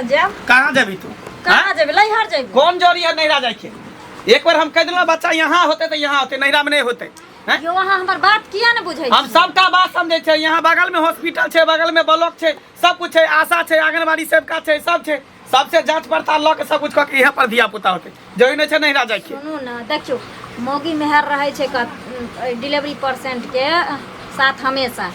तऽ जायब। कहाँ जेबी तू? कहाँ जेबै? लैहर जेबै। कोन जरूरी है नैहरा जाइके? एक बार हम कह देलहुँ, बच्चा यहाँ होते तऽ यहाँ होते, नैहरा में नहीं होते हैं? यौ, अहाँ हमर बात किया ने बुझै हम छी? सबटा बात समझै छै। यहाँ बगल में हॉस्पिटल छै, बगल में ब्लॉक छै, सब कुछ छै, आशा छै, आंगनबाड़ी सेविका छै, सब छै। सबसे जांच पड़ताल लऽ के सब कुछ कऽ के यहाँ पर धिया पुता होते, जरूरी नहीं छै नैहरा जाइके। सुनू ने, देखियौ, मौगी मेहर रहै छै डिलीवरी पेशेंटके साथ हमेशा।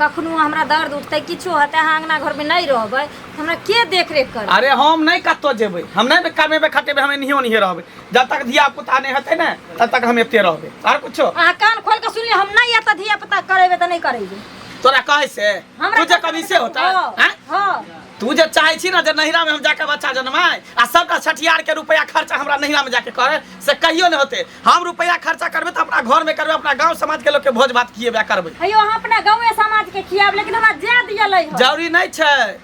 कखनो हमरा दर्द उठतै, किछो हेतै, अहाँ अङ्गना घरमे नहि रहबै तऽ हमरा के देख रेख करतै? अरे, हम नहीं कतौ जेबै, हम नहीं कमेबै खटेबै, हम एनहियो ओनहिये रहबै। जब तक धिया पुता नहीं हेतै ने, तब तक हम एते रहबै। आर कुछो? अहाँ कान खोल के सुन लिअ, हम नहि एतऽ धिया पुता करेबै तऽ नहि करेबै। तोरा कहै से हमरा तू जे कभी से होता हँ। हैं? हँ। तू जे चाहे छी ना जे नैहरा में हम जाके बच्चा जनमाय आ सबटा छठियार के रुपया खर्चा हमरा नैहरा में जाके करे, से कहियो नहीं होते। हम रुपया खर्चा करबे तो अपना घर में करबे, अपना गांव समाज के लोग के भोज भात खिएबे करबे। अयो, अहाँ अपना गाँवे समाज के खियाब, लेकिन हमरा जाय दिअ लै हो। जरूरी नहीं छै।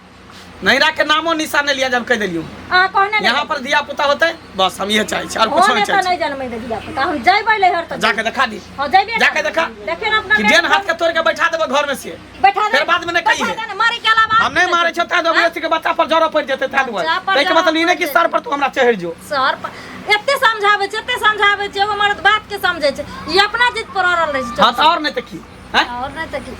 नैहरा के नामो निशान नहीं लिया जब कह देलियो। अहाँ कहने यहाँ पर धिया पुता होते, बस हम ये चाहे छी, और कुछ हम नहीं एतऽ चाहे। नहि जनमेबै धिया पुता। हम जयबै लैहर तऽ जाके देखा दी। हँ, जयबे। जाके देखा। देखियौ ने अपना कि डेन हाथ के तोड़ के बैठा देबो घर में से। बैठा दे। फिर बाद में नहीं कही बैठा है। दे ने, मारे के अलावा हम नहीं मारे छो, तां दुआरे के बच्चा पर जरो पड़ जेते, तां दुआरे। बच्चा पर ताहि के जरो मतलब ई नहीं कि पड़ि सर पर तू हमरा चढ़ जो। सर पर एते समझाबै छै, एते समझाबै छै, एगो मर्द बात के समझै छै, ई अपना जिद पर अड़ल रहै छै। हाँ तऽ और नहीं तऽ की हैं? और नहीं तऽ की?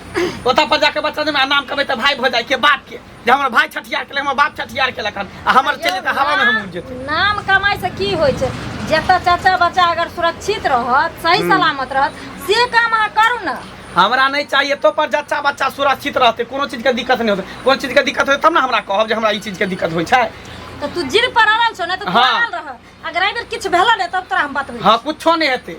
ओतऽ पर जाके बच्चा देबै आ नाम कहबै तऽ भाई भऽ जाइ के बाप के, जे हमर भाई छठियार केलक, हमर बाप छठियार केलक हन, आ हमर चलि जेतै हवा में, हम उड़ि जेतै। नाम कमाइ से की होइ छै? जतऽ चाचा बच्चा अगर सुरक्षित रहत, सही सलामत रहत, से काम अहाँ करू ने। हमरा नहीं चाहिए तो पर जच्चा बच्चा सुरक्षित रहते, कोनो चीज के दिक्कत नहीं होते। कोनो चीज के दिक्कत होते तब ना हमरा कहब जे हमरा ई चीज के दिक्कत होइ छै। तऽ तू जिद पर अड़ल छौ ने, तऽ तू हाँ। अड़ल रह। अगर एहि बेर किछु भेल ने, तब तोरा हम बतबै। हाँ, कुछो नहीं हेतै,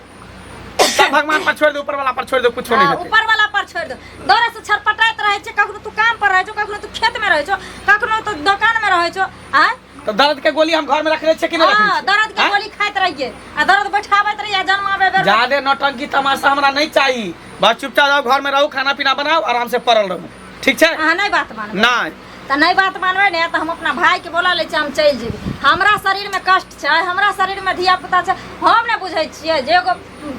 सब भगवान पर छोड़ दे, ऊपर वाला पर छोड़ दे, कुछो नहीं हाँ, हेतै। ऊपर वाला पर छोड़ दो। दौड़े से छटपटाइत रहै छै। कखनो तू काम पर रहै छौ, कखनो तू खेत में रहै छौ, कखनो तू दोकान में रहै छौ आँय? तऽ दर्द के गोली हम घर में रखने छियै कि नहीं रखने हाँ, छियै? दर्द के आँय? गोली खाइत रहिए आ दर्द बैठाबैत रहिए आ जन्माबे बेर। ज्यादे नौटंकी तमाशा हमरा नहीं चाहिए। बस चुपचाप जाओ, घर में रहू, खाना पीना बनाओ, आराम से पड़ल रहू, ठीक छै? अहाँ नहीं बात मानबै? नहीं। तऽ नहीं बात मानबै ने, तऽ हम अपना भाई के बोला लै छियै, हम चलि जेबै। हमरा शरीर में कष्ट छै, हमरा शरीर में धिया पुता छै, हम नहि बुझै छियै जे एगो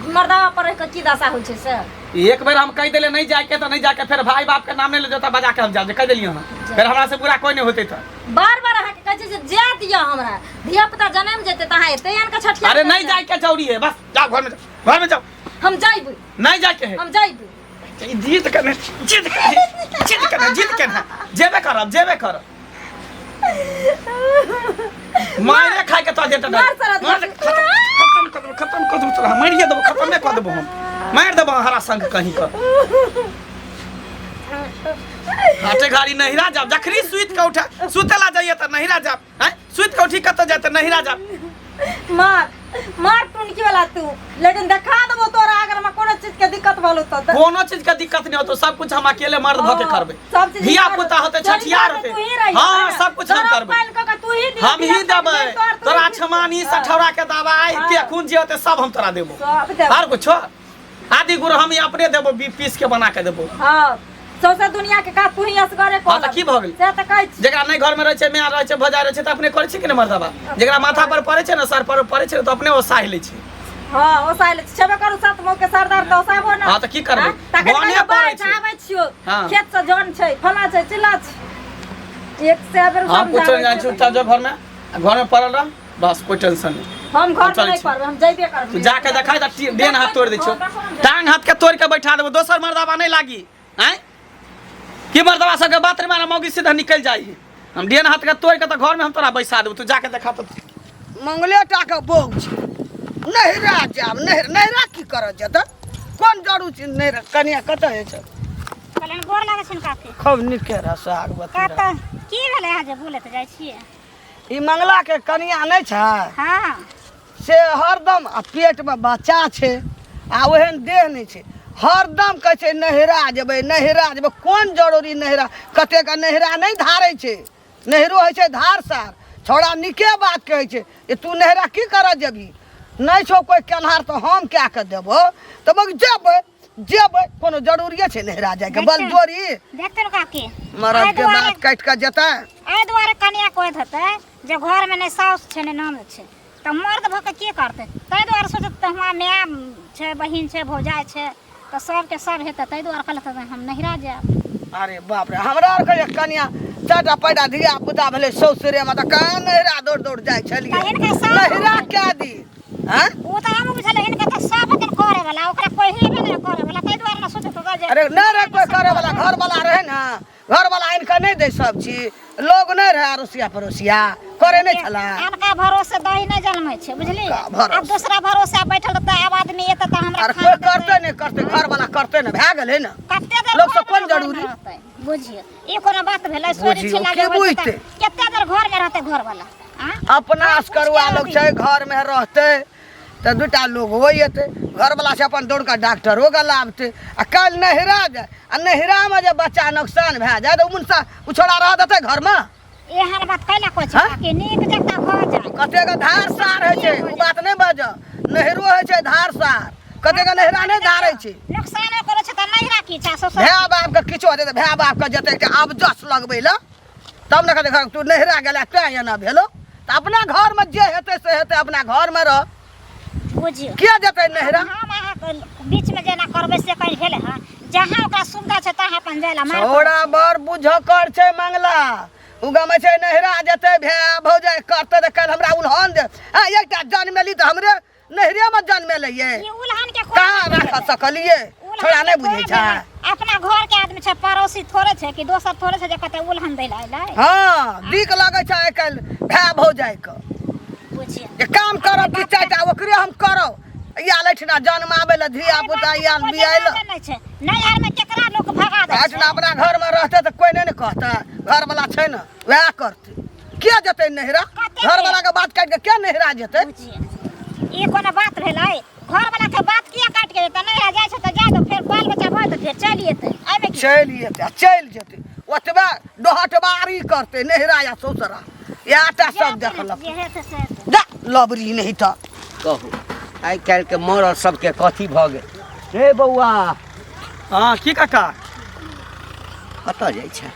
मर्दावा पर रहि कऽ की दशा होइ छै से। एक बेर हम कहि देले नहीं जाके तऽ नहीं जाके। फिर भाई बाप के नाम नहीं ले जोता, बजा के हम जाब, कहि देलियै हँ। फिर हमरा से बुरा कोई नहीं होते तऽ। बार बार अहाँके कहै छी जे जाय दिअ हमरा, धिया पुता जनमि जेतै तऽ अहाँ एतै आनि कऽ छठिया। अरे, नहीं जाए के जरूरी है। बस जाओ, घर में जाओ, घर में जाओ। हम जइबै। नहीं जाके है। हम जइबै। ई जिद करने, जिद करने, जिद करने, जिद करने, जेबे करब, जेबे करब। मारे खाए के तो जेता। मार सारा। मार, खत्म, खत्म कर देबो, खत्म कर देबो तोरा, मारिए देबो, खत्मे कर देबो हम, मारि देबो हरा संग कहीं कर। हाटे घाड़ी नहिरा जाब, जखनी सुति के उठा सुतेला जाइए तऽ नहिरा जाब। हैं, सुति के उठी कतऽ जाए तऽ नहिरा जाब। मार मार टुनकी वाला तू, लेकिन देखा देबो तोरा अगर में कोनो चीज के दिक्कत भलो तो। कोनो चीज के दिक्कत नहीं होतो, सब कुछ हम अकेले मर्द भ के करबै। सब चीज धिया पुता होते, छठियार होते, हाँ, सब कुछ हम करबै। तू ही दिही, हम ही धिया पुता देबै। के तोहर तू तोरा ही दिही। छमानी सठौरा के दवाई हाँ। के खून जे होते सब हम तोरा देबो। सब देबो। आर कुछो आदि गुरु हम ही अपने देबो, पीस के बना के देबो। हाँ, सौंसे दुनिया के काज तू ही असगरे हाँ, तऽ की भऽ गेल? से तऽ कहै छी। जेकरा नहीं घर में रहै छै, माय रहै छै, भौजाइ रहै छै, तऽ अपने करै छै कि नहि मर्दबा? जेकरा माथा पर पड़ै छै ने, सर पर पड़ै छै ने, तऽ अपने ओ साहि लै छै। हाँ, ओसाइ लै छै। छेबे करू सात मौ के सरदार तऽ ओसाबो ना। हाँ, तऽ की करबै? हाँ, तखन बने कहियो पड़ै बाढ़ि छै। आबै छियौ, हाँ। खेत से जन छै, फलां छै, चिल्लां छै, एक से बेर हम कुछो समझाबै नहि जानै छी। छियौ। चुपचाप जो घर में, घर में पड़ल रह, बस कोई टेंशन नहीं। हम घर में चलै नहीं छी। पड़बै, हम जइबे करबै। तू जाके देखा तऽ डेन हाथ तोड़ि दै छियौ। हाँ, देखो हम। टांग हाथ के तोड़ि के बैठा देबो, दोसर मर्दाबा नहीं लागी। आँय, की मर्दबा सबके बात रे मारा मौगी सीधा निकलि जाइ है। हम डेन हाथ के तोड़ि के तऽ घर में हम तोरा बैसा देबो, तू जाके देखा तऽ। मंगले टा के बहू छै, नहिरा जायब। नहिरा की करऽ जेतै? कोन जरूर छै नहिरा? कनिया कतऽ होइ छै? कहलनि गोर लागै छनि काकी। खूब नीके रह, सोहागवती रह। कतऽ की भेलै, अहाँ जे बोलैत जाइ छियै? ई मंगला के कनिया नहि छै? हँ। से हरदम आ पेटमे बच्चा छै आ ओहन देह नहि छै, हरदम कहै छै नहिरा जेबै, नहिरा जेबै। कोन जरूरी नहिरा? कतेक नहिरा नहि धारै छै, नहिरो होइ छै धार सार। छौड़ा नीके बात कहै छै जे तू नहिरा की करऽ जेबही, नहि छौ कोइ केनहार तऽ हम कए कऽ देबौ। तऽ मगर जेबै, जेबै, कोनो जरूरिए छै नहिरा जाइके? बल जोरी। देखते ने काकी। मरद एहि के दुआरे बात काटि कऽ जेतै। एहि दुआरे कनिया कहैत हेतै जे घरमे नहि साउस छै, नहि ननद छै, तऽ मर्द भऽ कऽ के करतै? ताहि दुआरे सोचत तऽ हुआँ माय छै, बहिन छै, भौजाइ छै, तऽ सबके सब हेतै। ताहि दुआरे कहलक हम नहिरा जायब। अरे बाप रे, हमरा आरके जे कनिया चारिटा पैदा धिया पुता भेलै सौसरे मे, तऽ कहाँ नैहरा दौड़ दौड़ जाइ छलियै। तऽ हिनका साफ नैहरा कए दिन हँ? ओ तऽ हमहूँ बुझलियै, हिनका तऽ सब दिन करे वाला, ओकरा कोई हेबे नहि करे वाला, ताहि दुआरे ने सोचैत होबै जे अरे नहि रहै कोइ करे वाला, घर वाला रहै ने, घर वाला आनि कऽ नहि दै सब चीज, लोग नहि रहै अड़ोसिया पड़ोसिया, करे नहि छला। अनका भरोसे दही नहि जनमै छै, बुझली? का भरोसे? आब दोसरा भरोसे बैठल रहतै, आब आदमी एतै तऽ हमरा आर खाना कोइ देतै। करतै नहि करतै, घर वाला करतै ने, भए गेलै ने। कते देर लोक से घरमे कोन घरमे जरूरी? रहतै? बुझियौ, ई कोनो बात भेलै? सोरी बुझियौ, छिला के जे होइ छै तऽ बुझतै? कते देर घरमे रहतै घरवाला? आँ? अपना असकरुआ लोग छै, घरमे रहतै तऽ दूटा लोग हो जेतै, घरवला से अपन दौड़ कऽ डॉक्टरो के लाबतै। आ काल्हि नहिरा जाय, आ नहिरामे जे बच्चा नोकसान भए जाय तऽ ओ मुनसा ओ छोड़ा रह देतै घरमे? एहन बात कैला कहै छै हँ? कि नीक जकाँ भऽ जाय। कतेक धार सार होइ छै, ओ बात नहि बाजऽ। नहिरो होइ छै धार सार, कतेक नहिरा नहि धारै छै। नुकसानो करै छै तऽ नहिरा की छै ससुर? भाय बापके किछो हेतै तऽ भाय बापके जेतै एकटा अबजस लगबै लए, तब ने कहतै तू नहिरा गेला तैं एना भेलो। तऽ अपना घरमे जे हेतै से हेतै, अपना घरमे रह। बुझियौ, किया जेतै नहिरा? हम अहाँके बीचमे जेना करबै से कहीं भेलै हँ? जहाँ ओकरा सुविधा छै तहाँ अपन जाय ला मार। छौड़ा बड़ बुझकर छै मंगला, ओ गमै छै नहिरा जेतै, भाय भौजाइ करतै तऽ काल्हि हमरा उलहन दे। आ एकटा जन्मेली तऽ हमरे नहिरेमे जन्मेलै। ई उलहन के कोन कहाँ बात राख भेलै? सकलियै? उलहन छोड़ा के नहि बुझै कोन छै। भेलै? अपना घर के आदमी छै, पड़ोसी थोड़े छै कि दोसर थोड़े छै जे कते उलहन दै लए अयलै। हँ, दिक लगै छै आइ काल्हि भाय भौजाइके। बुझियौ जे काम करब कि चारिटा ओकरे हम करब, या लैठिना जन्माबै लए धिया पुता या बियाइ लए। नहि छै, नैहर में केकरा लोक भगा दै छै? एहिठिना अपना घरमे रहतै तऽ कोइ नहि ने कहतै, घरवला छै ने, वएह करतै। किया जेतै नहिरा? कते घरवला के बात काटि के किया नहिरा जेतै? बुझियौ, ई कोनो बात भेलै? घरवला के बात किया काटि के जेतै नैहरा? जाइ छै तऽ जाय दो, फेर बाल बच्चा भऽ जेतै, फेर चलि एतै, एहिमे की? चलि एतै आ चलि जेतै, ओतबे डोहटबारी करतै नहिरा या ससुरा, इएह टा सब देखलक। जे हेतै से हेतै। जा लबरी नहि तऽ कहू, आइ काल्हिके मरद सबके कथी भऽ गेल रे बौआ? हँ, की काका? कतऽ जाइ छै?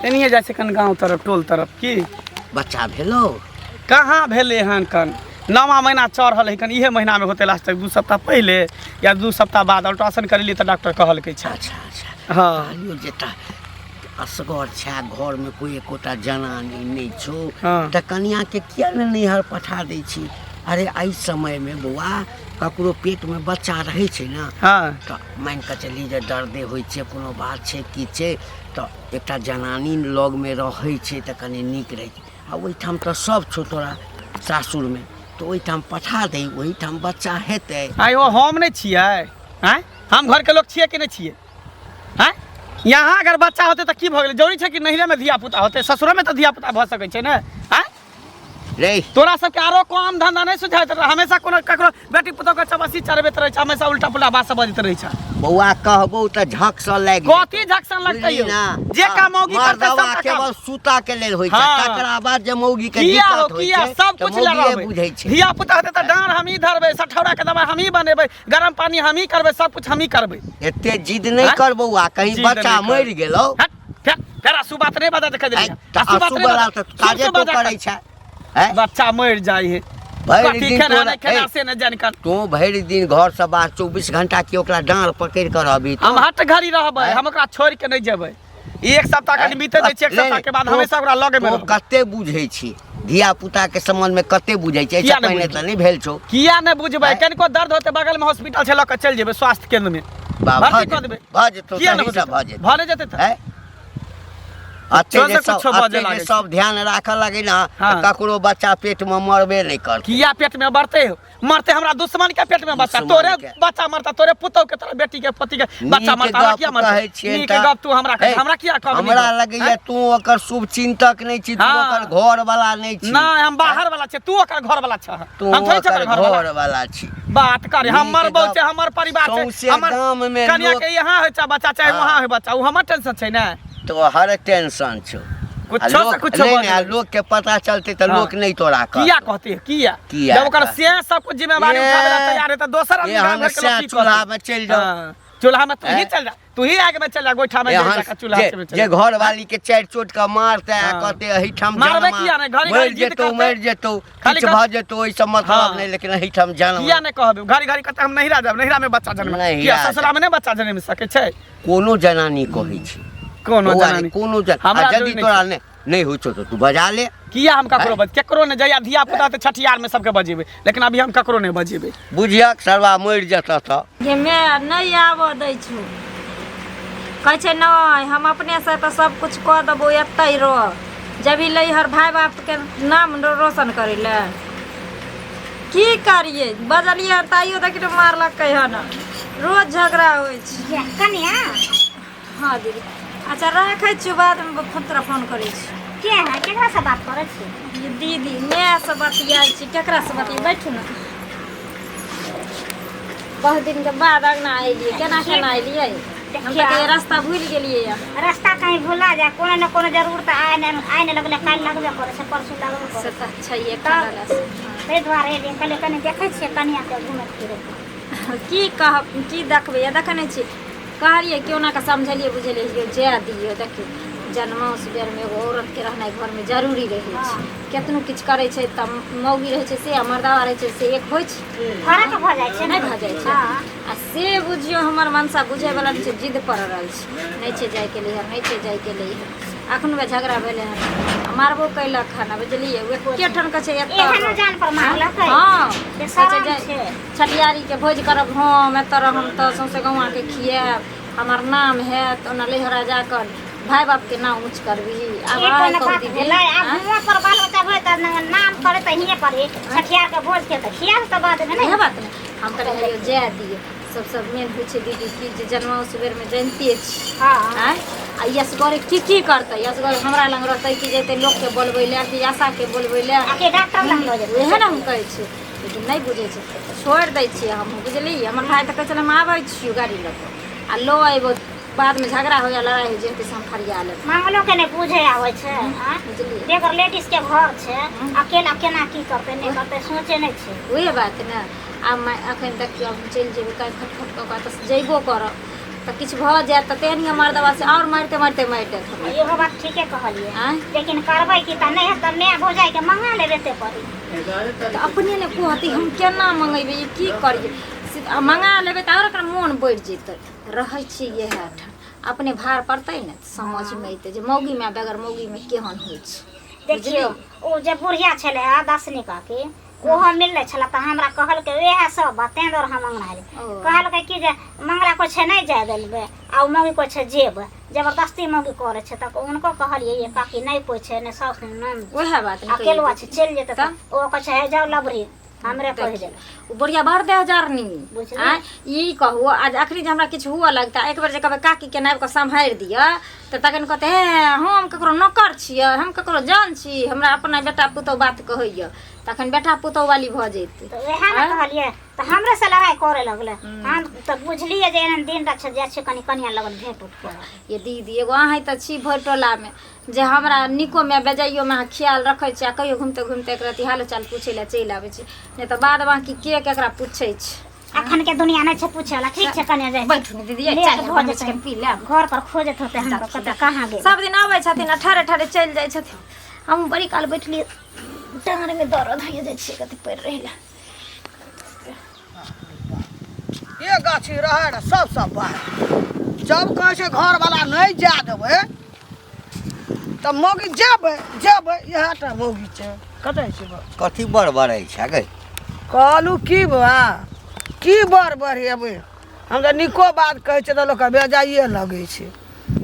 एनाहिए जाइ छै कन गाँव तरफ, टोल तरफ। की बच्चा भेलौ? कहाँ भेलै हन, कन नवा महीना चढ़ल है, कन इहे महीनामे होतै, लास्ट तक 2 सप्ताह पहिले या 2 सप्ताह बाद अल्ट्रासाउंड करेलियै तऽ डॉक्टर कहलकै छै। अच्छा। हँ। कहलियौ जे तऽ असगर छै, घरमे कोइ एकोटा जनानी नहि छौ। हँ। तऽ कनियाके किया ने नैहर पठा दै छी? अरे, एहि समयमे बौआ ककरो पेटमे बच्चा रहै छै ने, तऽ मानि कऽ चली जे दर्दे होइ छै, कोनो बात छै, की छै, तऽ एकटा जनानी लगमे रहै छै तऽ कनि नीक रहै छै। आ ओहिठाम तऽ सब छौ तोरा सासुरमे, तऽ ओहिठाम पठा दही, ओहिठाम बच्चा हेतै। आइ ओ हम नहि छियै? आँय, हम घरके लोक छियै कि नहि छियै? आँय, यहाँ अगर बच्चा होतै तऽ की भऽ गेलै? जरूरी छै कि नैहरेमे धिया पुता होतै? ससुरोमे तऽ धिया पुता भऽ सकै छै ने? आँय? रे, तोरा सबके आरो काम धंधा नहि सुझाइत रहै? हमेशा कोनो ककरो बेटी पुतोह के चबसी चढ़बैत रहै छै, हमेशा उल्टा पुल्टा बात सब बजैत रहै छै। बौआ, कहबौ तऽ झक सँ लागि जेतौ। कथी झकसन लगतै बुझली यौ? ना? जे काम मौगी करतै मर्दवा सबटा काम केवल सूता के लेल होइ छै। तकरा बाद जे मौगी के किया हो दिक्कत होइ किया छै सब तऽ कुछ लए मौगिए रहबै। बुझै छै। धिया पुता हेतै तऽ डाँड़ हमही धरबै, सठौरा के दवाइ हमही बनेबै, गरम पानी हमही करबै, सब कुछ हमही करबै। एते जिद नहि आँय? कर बौआ, कहीं जिद बच्चा नहि कर। मरि गेलौ। हट, फेर फेर असु बात नहि बजा देखै आँय, देलियै। तऽ असु बात असु नहि बला बजा। तऽ काजे सुन तो बजा करै छै आँय? बच्चा मरि जाइ है। भरि कथी दिन खेना तोरा नहि खेना ए, से नहि जानि कन। तू भरि दिन घर से बाहर 24 घंटा के ओकरा डाँड़ पकड़ि कऽ रहबी तू? हम हट घड़ी रहबै। आँय? हम ओकरा छोड़ि के नहि जेबै। एक सप्ताह कनि बीते दै छियै, एक नहीं, सप्ताह के बाद तू- हमेशा ओकरा लगे मे तू रहबै। कते बुझै छी धिया पुता के संबंध में, कते बुझै छी? एहिसँ किया नहि पहिने बुझबै? तऽ नहि भेल छौ। किया नहि बुझबै? आँय? कनिको दर्द होतै, बगल में हॉस्पिटल छै, लऽ के चलि जेबै स्वास्थ्य केंद्र में, बा, भर्ती भऽ कऽ जेतौ, देबै। भऽ जेतौ, किया नहि सही से भऽ जेतौ। भऽ नहि जेतै तऽ? आँय? अते चल जे से सब कुछो बजै अते जे लागै छै। सब ध्यान राखऽ लगे ना, तऽ ककरो बच्चा पेट में मरबे नहि करतै। किया पेट में बढ़ते हो मरते? हमरा दुश्मन के पेट में बच्चा दुश्मन तोरे के। बच्चा मरता, तोरे पुतोह के, तोरे बेटी के, पति के बच्चा नीक मरता, हमरा गप किया मरता? कहै छियनि नीक तऽ- गप तू हमरा कहै, हे, हमरा किया कहबी नीक हमरा गप? लगैया आँय? तू ओकर शुभ चिंतक नहि छी, तू हाँ। ओकर घर वाला नहि छी। नहि, हम बाहर वाला छै, तू ओकर घर वाला छह। तू हम थोड़े छियै ओकर ओकर घर वाला। घर वाला छी। बात करे। नीक हमर गप। बहु छै, हमर परिवार छै। सौंसे हमर गाम मे कनिया लोक- के यहाँ होइ छै बच्चा, चाहे हाँ। वहाँ होइ बच्चा, ओ हमर टेंशन छै ने। तोहर टेंशन छौ। आ कुछो से लोक कुछो नहि बजै नहि, आ छै। लोक के पता चलतै तऽ हाँ। लोक नहि तोरा कहतौ। किया कहते? किया? किया जब ओकर कहतै? से सब कुछ जिम्मेवारी ए, उठावे ला तैयार है तऽ दोसर आदमी एहन गाँव घर के लोग सएह की चूल्हा कहतै? मे चलि जाउ। हाँ, चूल्हा में तू ही हैं? चल जा, तू ही आग में चल जा, गोइठा में एहन जाके चूल्हा जे में चल जे जा। घर वाली के चारि चोट के मारतै आ हाँ। कहतै एहिठाम मारबै जनमा, किया नहि? घड़ी मरि घड़ी जिद जेतौ, करतै। मरि जेतौ, खाली किछु भऽ जेतौ, ओहिसँ मतलब हाँ। नहि, लेकिन एहिठाम जन्म। किया नहि कहबै? घड़ी घड़ी कहते हम नहिरा जाब, नहिरा में बच्चा जन्म। नहिरा किया, ससुरा में नहि बच्चा जन्म सकै छै? कोनो जनानी कहै छै। कोनो बौआ रे, जनानी। कोनो जन हमरा आ यदि जरूरी नहि तोरा नहि नहि होइ छौ तऽ तू बजा ले। किया हम ककरो बज केकरो नहि, जहिया धिया पुता तऽ छठियार में सबके बजेबै, लेकिन अभी हम ककरो नहि बजेबै। बुझियक सरवा मरि जेतह तऽ। गे माय, नहि आबऽ दै छौ, कहै छै नहि हम अपनेसँ तऽ सब कुछ कऽ देबौ, एतहि रह। जब ही लैहर भाय बापके नाम रोशन करै लए की करियै? बजलियै हन तैयो देखियौ ने मारलकै हन। रोज झगड़ा होइ छै। जे कनिया। हँ दीदी, अच्छा राखै छियौ, बादमे फोन तोरा फोन करै छी। के है, केकरासँ बात करै छी? ये दीदी, मायसँ बतियाइ छी, केकरासँ बतियाइ? बैठू ने। बहुत दिनके बाद अङ्गना एलियै, केना केना एलियै हम तऽ कहियो रास्ता भूलि गेलियै यऽ। रास्ता कहीं भुला जाए, कोनो ने कोनो जरूर तऽ आइ ने आइ ने लगलै, काल्हि लगबे करै छै, परसू लगबे से करै छै। तऽ छैहे करलासँ। ताहि दुआरे एलियै, कहलियै कनि देखै छियै कनियाके घुमैत फिरैत। की कहब, की देखबै? देखै नहि छी। कहलियै केओ कऽ समझेलियै बुझेलियै, यौ जाय दियौ। देखियौ, जन्माउस बेरमे एगो औरतके रहनाइ घरमे जरूरी रहै छै। केतनो किछु करै छै तऽ मौगी रहै छै से आ मर्दावा रहै छै से एक होइ छै? फरक भऽ जाइ छै। नहि भऽ जाइ छै? हँ। आ से बुझियौ हमर मनसा बुझैवला नहि छै, जिद पर रहल छै, नहि छै जायके लिए, नहि छै जायके लिए। एखन वएह झगड़ा भेलै हन आ मारबो कयलक हन, बुझलियै? ओ एके ठामके छै एतऽ। एहनो जान पर मारलकै? हँ। बेशरम कहै छै छै। छठियारीके भोज करब हम, एतऽ रहम तऽ सौँसे गौआँके खियाएब, हमर नाम हैत। ओना लैहरा जाकऽ भाय बापके नाम ऊँच करबही। आब ई आइ कोनो कहू बात दीदी, भेलै? आब आँय? हुआँ पर बाल बच्चा होय तऽ नाम करे तऽ हियाँ पर ही छठियार के भोज के तऽ खिया तऽ बाद मे इएह नहि बात ने। हम कहलियै हेयौ जाय दियौ। सबसँ मेन होइ छै दीदी की जे जन्माओ बेरमे जनिते छी। आँय, आ यसगरे की की करतै? यसगरे हमरा लग रहतै कि जेतै लोकके बोलबै लए कि आशाके बोलबै लए? आ कि डॉक्टर लग लऽ जेतै? उएह ने हम कहै छी, लेकिन नहि बुझै छै, छोड़ि दै छियै हमहूँ, बुझलियै? हमर भाय तऽ कहै छलै हम आबै छियौ गाड़ी लऽ कऽ आ लऽ अयबौ, बादमे झगड़ा होइया लड़ाइ होइ जे हेतै से हम फरिया लेब। मंगलो के नहि बुझे आबै छै आँय? बुझलियै? बेगर लेडीज के घर छै, अकेला केना की करतै नहि करतै सोचे नहि छै। उएह बात ने। आब एखन देखियौ, आब चलि जेबै काल्हि खटखट कऽ कऽ तऽ जयबो करब तऽ किछु भऽ जायत तऽ तेहन मर्दबा से आओर मारिते मारिते मारि देत हमरा। इहो बात ठीके कहलियै। आँय? लेकिन करबै की तऽ नहि हेतै तऽ माय भौजाइ के मंगा लेबै एते पड़ी। तऽ अपने ने कहतै, हम केना मंगेबै, ई की करियै से? आ मंगा लेबै तऽ आओर ओकरा मोन बढ़ि जेतै। रहै छियै इएह ठाम, अपने भार पड़तै ने तऽ समझमे अयतै जे मौगीमे बगैर मौगीमे केहन होइ छै। देखियौ, ओ जे बुढ़िया छलै हँ दसनी काकी, ओहो मिललै छलै तऽ हमरा कहलकै उएह सब बात, ताहि दुआरे हम अङ्गना एलियै। ओ। कहलकै कि जे मंगला कोइ छै नहि जाय देलबै आ ओ मौगी कोइ छै जेबै, जबरदस्ती मौगी करै छै। तऽ हुनको कहलियै ये काकी, नहि कोइ छै, नहि साउस नहि ननद, उएह बात ने। अकेलवा छै, चलि जेतै। तऽ ओ कहै छै हे जाउ लबरी, हमरे कहि देलक। ओ बुढ़िया बड़ देह जरनी। बुझलियै? आँय, ई कहू, आज अखनी जे हमरा किछु हुअ लगतै, एक बेर जे कहबै काकी के आबि कऽ सम्हारि दिअ तऽ तखन कहतै हे हम ककरो नौकर छियै, हम ककरो जान छी, हमरा अपना बेटा पुतहु बात कहैया, तखन बेटा पुतहु वाली भऽ जेतै। तऽ उएह ने कहलियै, तऽ हमरे से लड़ाइ करे लगलै। हम तऽ बुझलियै जे एहन दिन रात छै, जाइ छियै कनि कनिया लगन भेंट उठ करऽ। ये दीदी, एगो अहीँ तऽ छी भरि टोलामे जे हमरा नीकोमे बेजाइयोमे अहाँ ख्याल रखै छी आ कहियो घुमिते घुमिते एक रत्ती हालो चाल पूछै लए चलि आबै छी, नहि तऽ बाद बाँकी के केकरा पूछै छै? अखन के दुनिया नहि छै पूछे वाला। ठीक छै कनिया, जाइ छी। बैठू ने दीदी, लेट चाय भऽ बनबै जेतै। छी, पी लेब। घर पर खोजैत होतै हमरा, कतऽ कहाँ गेल। सब दिन आबै छथिन आ ठहरे ठहरे चलि जाइ छथिन। हम बड़ी काल बैठलियै, डाँड़मे दर्द होइए, जाइ छियै कथी पड़ि रहै लए। ये गाछी रहै रहे सब सब बाहर। जब कहै छै घरवाला नहि जा देबै तऽ मौगी जेबै जेबै, इएह टा मौगी छै। कतऽ छै बा? कथी बड़बड़ै छै गै? कहलहुँ की बा, की बड़ बढ़िएबै? हम तऽ नीको बात कहै छियै तऽ लोकके बेजाइए लगै छै।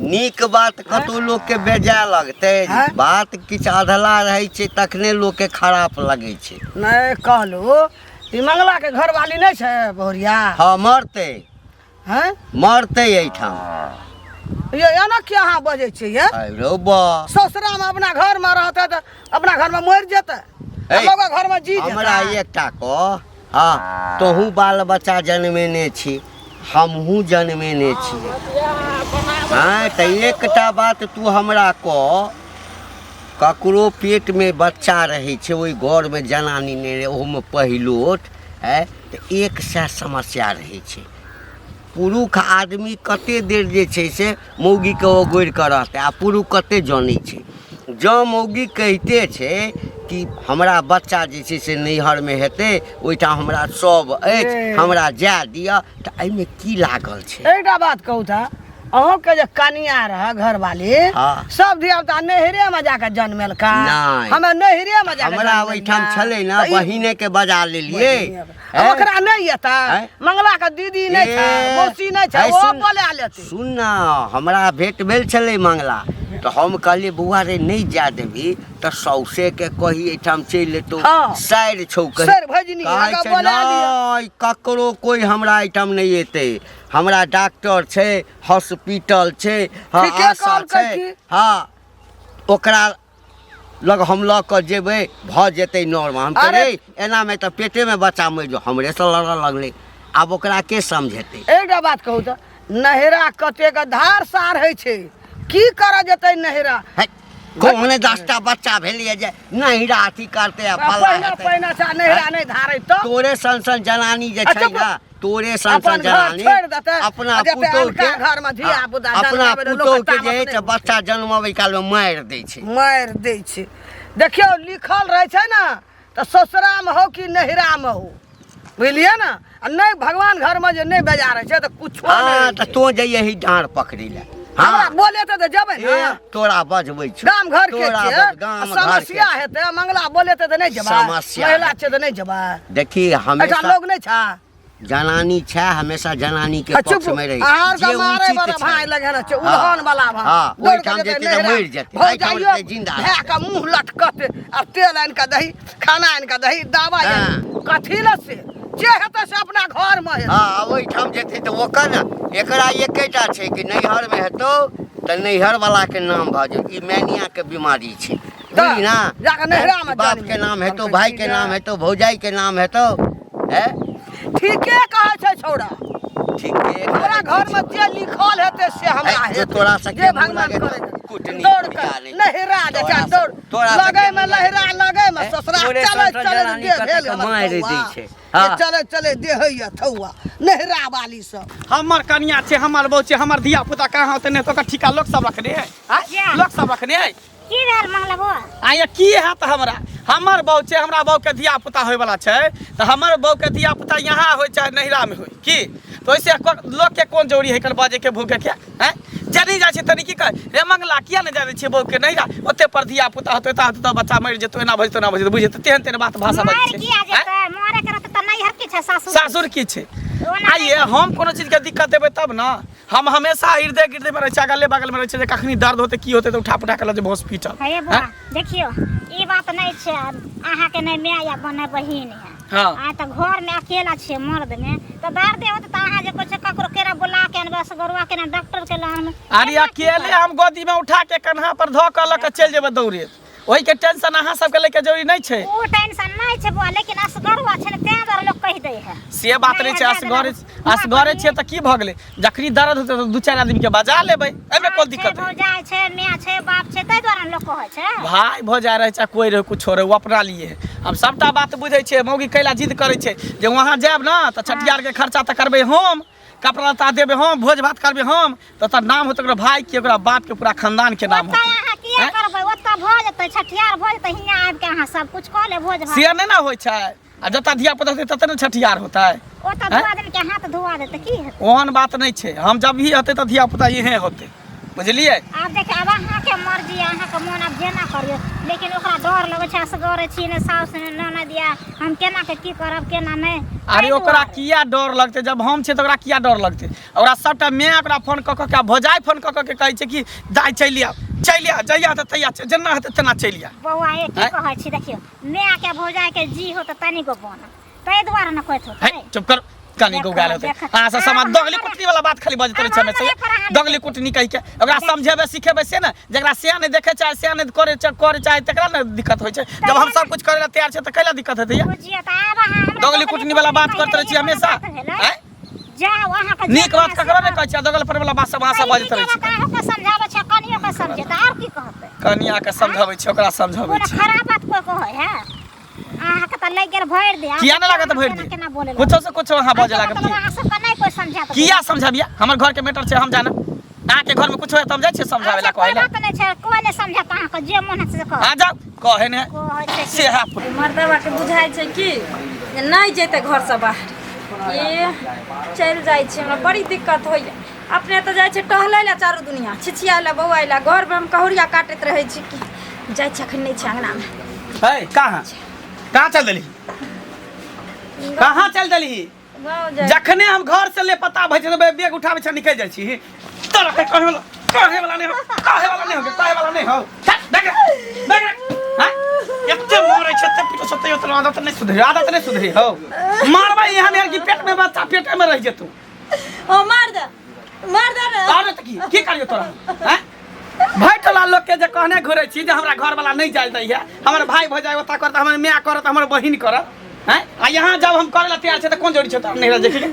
नीक बात कतौ लोकके बेजाय लगतै? आँय? बात किछु अधला रहै छै तखने लोकके खराप लगै छै। नहि, कहलहुँ ई मंगलाके घरवाली नहि छै बहुरिया? हँ, मरतै। हैं? मरतै एहिठाम। ये एना किया अहाँ बजै छियै ये? अरे बा, ससुरामे अपना घरमे रहतै तऽ अपना घरमे मरि जेतै आ हे, लोकक घरमे जी हमरा जेतै। एकटा कह, हँ, तोहूँ बाल बच्चा जनमेने छी, हमहूँ जनमेने छी। हँ, तऽ एकटा बात तू हमरा कह, ककरो पेटमे बच्चा रहै छै, ओहि घरमे जनानी नहि रहै, ओहूमे पहिलोट आँय, तऽ 100 समस्या रहै छै। पुरुष आदमी कते देर जे छै से मौगीके ओगोरि कऽ रहतै? आ पुरुष कते जनै छै? जँ मौगी कहिते छै कि हमरा बच्चा जे छै से नैहरमे हेतै, ओहिठाम हमरा सब अछि, ए। हमरा जाय दिअ, तऽ एहिमे की लागल छै? एकटा बात कहू तऽ अहूँके जे कनिया रह घरवाली हाँ। सब धिया पुता नैहरे में जाके जन्मेलका नहि। हमे नैहरे में जाके हमरा ओहिठाम छलै ने बहिने के बजा लेलिए अब ओकरा नहि एतै हैं? मंगला के दीदी नहि छै ए, मौसी नहि छै है, ओ सुन- बोला लेतै सुन ना हमरा भेंट भेल छलै मंगला तऽ हम कहलियै बौआ रे नहि जाय देबही तऽ सौसे के कही एहिठाम चलि एतौ हाँ। सारि छौ कही सारि भजनी, कहै आगाँ छै, बोला लिअ। नहि ककरो कोइ हमरा एहिठाम नहि एतै हमरा डॉक्टर छै हॉस्पिटल छै हाँ, ठीके आशा कहलकै छै की। हाँ ओकरा लग हम लऽ कऽ जेबै भऽ जेतै नॉर्मल हम अरे- कहलियै एनामे तऽ पेटेमे बच्चा मरि जो हमरेसँ लड़ऽ लगलै आब ओकरा के समझेतै एकटा बात कहू तऽ नहिरा कतेक धार सार होइ छै की करऽ जेतै नहिरा है, कोने 10टा बच्चा भेलैए जे नहिरा अथी करतै आ फल्लाँ पहिने हेतै। पहिने छै नहिरा नहि धारै तऽ तोरे सन सन जनानी जे अच्छा, छै ने तोरे सन अपन सन घर जनानी छोड़ि देतै, अपना आ जेतै पुतोह अनका के घरमे धिया-पुता अपना जनमाबै लए लोकके पुतोह के जे तामस है से नहि बच्चा जनमबै कालमे मारि दै छै मारि दै छै देखियौ लिखल रहै छै ने तऽ ससुरामे हो कि नहिरामे हो बुझलियै ने आ नहि भगवान घरमे जे नहि बेजारै छै तऽ कुछो हँ नहि तऽ तों जइयही डाँड़ पकड़ै लए हमरा हँ बोले तऽ जेबै ए, ने तोरा बजबै छौ गाम घर के तोरा छियै बज- गाम आ घर के समस्या हेतै मंगला बोले तऽ नहि जेबै समस्या महिला हेतै। छै तऽ नहि जेबै देखी एहिठाम हमेशा लोग नहि छै जनानी छै हमेशा जनानी के आ चुप पक्ष में रही अहाँ जे के मारे उचित वाला छै। भाई लगे ना छै हाँ, उल्हन वाला भाई हाँ, दौड़ ओहिठाम के जेतै जेतै तऽ नहिरा। मरि जेतै, एहिठाम भौजाइयो रहतै जिन्दा भए के मुँह लटकत आ तेल आनि कऽ दही खाना आनि कऽ दही दबाइ आनि हाँ। कथी लए से जे हेतै से अपना घरमे हेतै हाँ ओहिठाम जेतै तऽ ओकर ने एकरा एकेटा छै कि नैहर में हेतौ तऽ नैहर वाला के नाम भऽ जेतौ ई मैनिया के बीमारी छै बुझली ना जाकऽ नैहरामे बाप जन्म के नाम हेतौ कहलकै भाई के ठीक नाम है। हेतौ भौजाई के नाम हेतौ हैं ठीके कहै छै छौड़ा ठीके हमरा कहै घर में जे लिखल हेतै से हमरा है, जो हेतै तोरा सबके जे मुँह भगवान लगे करे तऽ कुटनी दौड़ कुटिया के नहि। नहिरा जे तोरा छै सब- दौड़ तोरा सबके लगै में मुँह लगे। लहिरा लगै में हैं? ससुरा तोरे चलै सन चलै जनानी देह कतेक भेल हमर मारि दै थौआ। छै। जे हाँ। चलै चलै देह होइए थौआ नहिरा वाली सब हमर कनिया छै हमर बहू छै हमर धिया पुता कहाँ होतै नहि तऽ ओकर ठीका लोक सब रखने है आँय? जा। लोक सब रखने है की भेल मंगला बौआ आया की हैत हमरा हमर बहू छै हमरा बहू के धिया पुता होय वाला छै तऽ हमर बहू के धिया पुता यहाँ होय चाहे नैहरा में होय की तऽ ओइसे लोक के कोन जरूरी है एकर बजे के भूखे के हैं जनी जाइ छै तनी की कहे रे मंगला किया नहि जाइ छियै बहू के नैहरा ओते पर धिया पुता होतै एता होतै तऽ बच्चा मरि जेतौ एना भऽ जेतौ एना भऽ जेतौ बुझै तऽ तेहन तेहन बात भाषा बजै मारि छै किया आँय? जेतै मारे के रहतै तऽ नैहर की छै सासुर सासुर की छै ओना आइए हम कोनो चीजके दिक्कत देबै तब ने हम हमेशा हृदय गिरदे में रहै छियै अगले बगल में रहै छियै जे कखनी दर्द होतै की होतै तऽ उठा पुठा के लऽ जेबै हॉस्पिटल हे बौआ देखियौ ई बात नहि छै अहाँके नहि माय या नहि बहिन है हाँ। आइ तऽ घरमे अकेला छियै मर्दमे तऽ दर्द होतै तऽ अहाँ जे कहै छै ककरो केना बुला के अनबै असगरुआ केना डॉक्टर के लऽ अनबै अरे अकेले हम गोदी में उठा के कन्हा पर धऽ के लऽ के चलि जेबै दौड़े ओहि के टेंशन अहाँ सबके लैके जरूरी नहि छै ओ टेंशन नहि छै बौआ लेकिन असगरुआ छै ने तें दुआरे लोक कहि दै है से बात नहि छै असगरे असगरे छियै तऽ की भऽ गेलै जखनी दर्द होतै तऽ दू चारि आदमी के बजा लेबै एहिमे कोन दिक्कत है भौजाइ छै माय छै बाप छै ताहि दुआरे ने लोक कहै छै भाय भऽ जा रहै चाहे कोइ रहै कुछो रहै ओ अपना लिए है हम सबटा बात बुझै छियै मौगी कैला जिद करै छै जे वहाँ जायब ने तऽ छठियारके खर्चा तऽ करबै हम कपड़ा लत्ता देबै हम भोज भात करबै हम तऽ ओतऽ नाम होतै ओकरा भाय के ओकरा बाप के पूरा खानदान के नाम ओतऽ होतै अहाँ किया आँय? करबै ओतऽ भऽ जेतै छठियार भऽ जेतै हियाँ आबि के अहाँ सब कुछ कऽ लेब भोज भात से नहि ने होइ छै आ जतऽ धिया पुता होतै ततऽ ने छठियार होतै ओतऽ आँय? धुआ देने के हाथ धुआ देतै की हेतै ओहन बात नहि छै हम जब भी हेतै तऽ धिया पुता इहे होतै बुझलियै आब देखियौ आब अहाँके मर्जी अहाँके मोन आब जेना करियौ लेकिन ओकरा डर लगै छै असगरे छी ने साउस ने ननद या हम केना के की करब केना नहि अरे ताहि ओकरा दुआरे। किया डर लगतै जब हम छियै तऽ ओकरा किया डर लगतै ओकरा सबटा माय ओकरा फोन कऽ कऽ के आ भौजाइ फोन कऽ कऽ के कहै छै कि दाइ चलि आउ चलि आ जहिया हेतै तहिया जेना हेतै तेना चलि आ बौआ ए की आँय? कहै छी देखियौ मायके भौजाइके जी हो तऽ तनिको बन ताहि दुआरे ने कहैत है होतै चुप कर कनी देखो, गो गाल होतै देखो। अहाँ सब समाज आब दगली हमरा- कुटनी वाला बात खाली बजैत रहै आब छै हमेशा हमरे पर अहाँ दगली कुटनी कहि के ओकरा समझेबै सिखेबै से ने जकरा से नहि देखै चाहे से नहि करे करे चाहे तकरा ने दिक्कत होइ छै जब हम सब कुछ करे ला तैयार छै तऽ कैला दिक्कत हेतै या बुझियौ तऽ आब अहाँ हमरा दगली कुटनी वाला बात करैत रहै छी हमेशा भेलै आँय? जाउ अहाँके नीक बात ककरो नहि कहै छी दगल पर वाला बात सब अहाँ सब बजैत रहै छी अहाँके समझाबै छै कनियो के समझेतै आर की कहतै कनिया के समझाबै छी ओकरा समझाबै कोनो छी खराब बात कोइ कहै है अहाँके तऽ लागि गेल भरि दे किया नहि लागत भरि केना दे केना बोले कुछो से कुछो अहाँ बजै लागब मतलब अहाँ सबके नहि कोइ समझात किया समझाबिया हमर घर के मैटर छै हम जानब अहाँ के घर में कुछो है त हम जाइ छियै समझाबै ला कोइ कहै ला बात नहि छै कोइ नहि समझात अहाँके जे मन है से कहत आ जाउ कहै ने कहै छै से है मर्दवा के बुझाइ छै कि जे नहि जेतै घरसँ बाहर ए चलि जाइ छी हमरा बड़ी दिक्कत होइए अपने तऽ जाइ छै टहलै लए चारू दुनिया छिछियाइ लए बौआइ लए घरमे हम कहुरिया काटैत रहै छी कि जाइ छै अखन नहि छै अङ्गनामे। है कहाँ कहाँ चल देलही, कहाँ चल देलही? गाँव जाइ। जखने हम घर से ले पता भइ छै तऽ बैग उठाबै छै निकलि जाइ छी। तोरा के कहे वाला, कहे वाला नहीं हो, कहे वाला नहीं हो, कहे वाला नहीं हो। चल, देख रे, देख रे। हाँ? एते मारै छै, एते पीटै छै, तैयो तोरा आदत नहीं सुधरी, आदत नहीं सुधरी हो। मारबै एहन एहन कि पेट में बच्चा पेटे में रह जेतौ। ओ मार दे, मार दे रे। अरे तऽ की की करियौ तोरा? हैं? भाई टोला लोग के जे कहने घुरै छी जे हमरा घर वाला नहीं जाय दैया, हमर भाई भौजाई ओता करत, हमर माय करत, हमर बहिन करत, हैं? आ यहाँ जब हम करे ला तैयार छै तऽ कोन जरूरी छै तोरा नहिरा जाय के?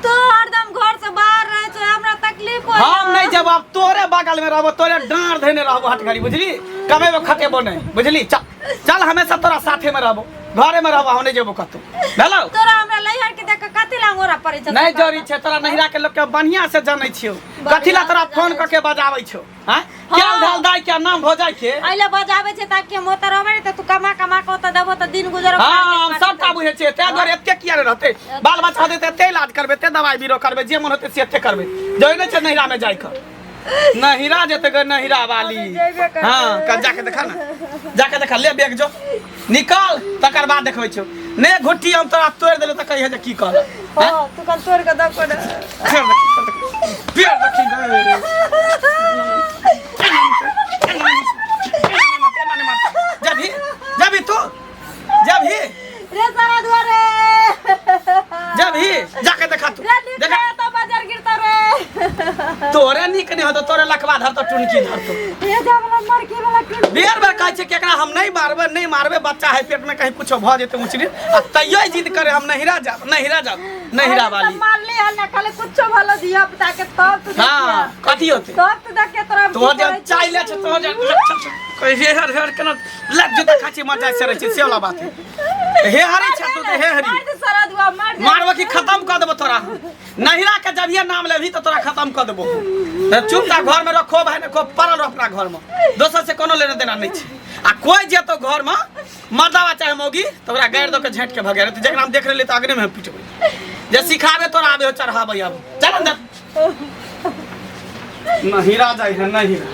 तो हरदम घर से बाहर रहे छै, हमरा तकलीफ होय। हम नहीं जब अब तोरे बगल में रहबो, तोरे डांड धैने रहबो हट घड़ी, बुझली? कमेबो खटेबो नहीं, बुझली? चल चल, हमेशा तोरा साथे में रहबो, घरे में रहबो, हम नहीं जेबो कतौ। भेलौ? तोरा हमरा लैहर के देख के कथी ला अंगोरा पड़ै छै? नहीं जरूरी छै, तोरा नहिरा के लोग के बढ़िया से जानै छियौ, कथी ला तोरा फोन क के बजाबै छौ? हैं? क्या धाल दाई क्या नाम भऽ जाइ के? अइले बजाबै छै ताकि हम ओतऽ रहबै ने तऽ तू कमा कमा के ओतऽ देबो तऽ दिन गुजर। हाँ, हम सबटा बुझै छियै, ताहि दुआरे एते किया ने रहतै? बाल बच्चा होतै तऽ एते इलाज करबै, एते दवाई बीरो करबै, जे मन होतै से एते करबै। जरूरी नहि छै नहिरा में जाइ के। नहिरा जेतै गे नहिरा वाली। जेबे करबै। हाँ, कल जाके देखा ना, जाके देखा, ले बैग जो निकाल, तकर बाद देखबै छियौ। ने घुट्टी हम तोरा तोड़ि देलौ तऽ कहिहे जे की कहलक। हाँ, तू कल तोड़ के दऽ कोने। फेर देखी, फेर देखी गे। जबही जबही तू जबही रे सारा दुआरे जबही जाके देखा तू। रे निक। देखा। तो बाजार गिरता रे। तोरे नीक नहीं होतो, तोरे लकवा धरतो, टुनकी धरतो। ये जा वाला मरकी वाला टूट। बेर बेर कहै छै कि एकरा हम नहीं मारबै, नहीं मारबै, बच्चा है पेट में, कहीं कुछ भऽ जेतै ऊँच नीच, आ तैयो जिद करे हम नहिरा जाब, नहिरा जाब, नहिरा वाली। मारले हल ना खाली कुछो भलो दिया पुता के तब तू। हाँ, कथी होतै? तब तू देख के तोरा तोहर जे चाय ले छै, तोहर जे कहि हे हर हर केना लग जूता खाची मचा से रहै छै, से वाला बात है। हे हरी छै तू तऽ हे हरी। मार दे सारा दुआ मार दे। मारबो कि खत्म कऽ देबो तोरा। नहिरा के जब ये नाम लेबही तऽ तोरा खत्म कऽ देबो। तऽ चुपचाप घर में रखो भाई, ने पड़ल रह अपना घर में, दोसर से कोनो लेना देना नहीं छै। आ कोई जेतो घर में मर्दावा चाहे मौगी तऽ ओकरा गारि दऽ के झाँटि के भगा देतै। जकरा हम देख रहलियै तऽ अगने में हम पिटबै। जे सिखाबे तोरा आबे हो चढ़ाबै। आब चल अंदर। नहिरा जाइ है नहिरा।